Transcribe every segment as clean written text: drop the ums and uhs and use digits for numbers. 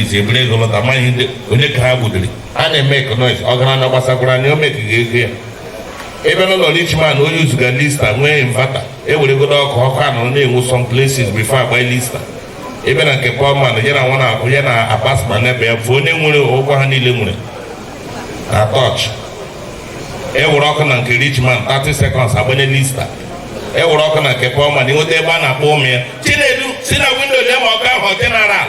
Isi eburu ego lọta, amaghị ndị onye ka ha gbudiri. A na-eme economics ọgaranya gbasakwara anya o mekighị ego ya ebe n'ụlọ rich man onye uzuga lista nwee inverter eweregodo ọkụ ọkụ anọrọ na-enwu some places before agba lista ebe na nke poor man ya na nwa na-akwụ ya na apasma n'ebe ya bụ onye nwere ụgwọ ha niile nwere na torch. Ewere ọkụ na nke rich man, 30 seconds agbanye lista. Ewere ọkụ na nke poor man, ịnweta ebe a na-akpọ ụmụ ya Chinedu si na window lee ma ọkụ ahụ general.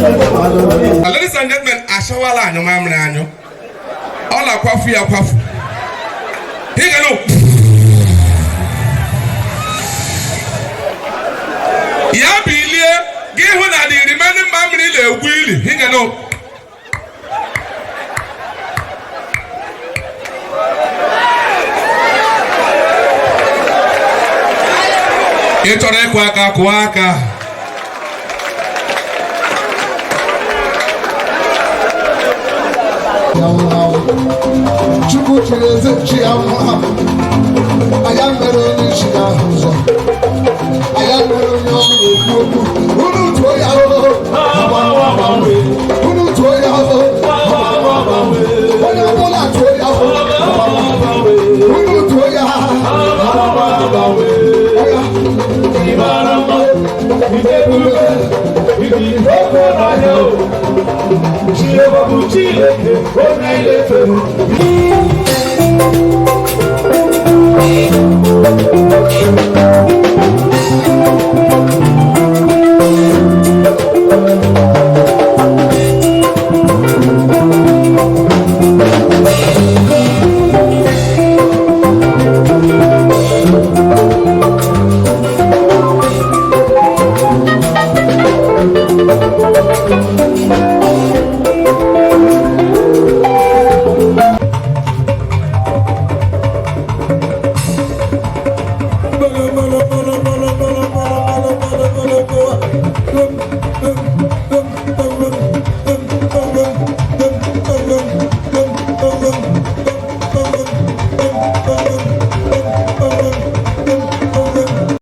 Ladies and gentlemen, ashawala anyụ mamịrị anyụ ọ na-akwafu ya akwafu. Ị ga nụ ya bilie gị hụ na the remaining mamịrị na-egwu ili. Ị ga nụ ị chọrọ ịkụ aka, kụọ aka. Chukwu chiri eze chi anwụ ahụ, anya mere onye isi ahụ ụzọ, anya mere onye ọrụ na-ekwu okwu. Unu tụọ ya ahụhụ, unu tụọ ya ahụhụ, onye ọbụla tụọ ya ahụhụ, unu tụọ ya.